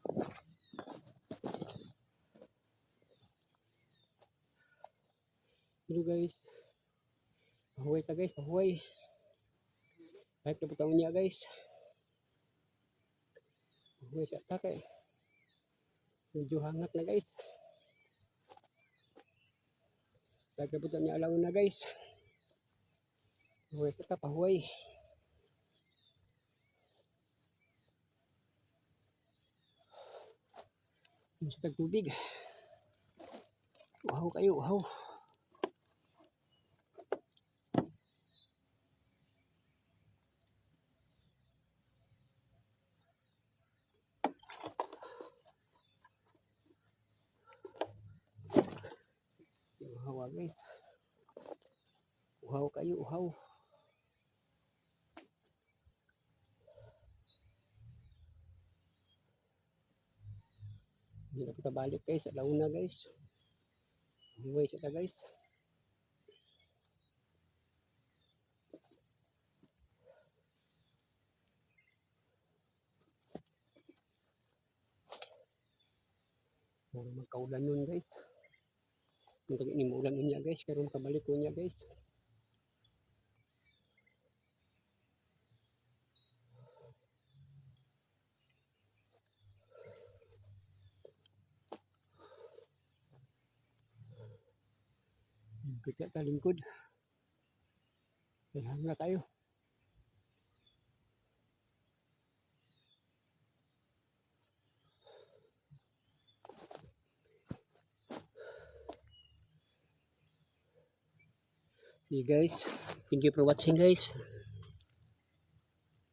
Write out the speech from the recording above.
Hello guys. Pahuway ta, guys, pahuway. Kahit na butang niya, guys. Pahuway sa ta kay medyo hangak na, guys. Kahit na butang niya alaw na, guys. Pahuway ta, pahuway. Yung sa tagtubig. Uhaw kayo, uhaw. Uhaw ah, guys. Uhaw kayo, uhaw. Hindi na kita balik, guys. Alauna, guys. Huway siya guys. Mura magkaulan nun, guys. Kung ni maulan niya, guys, karon kabalik ko niya, guys. Lingkod ka lingkod. Kaya na tayo. See you, guys. Thank you for watching, guys.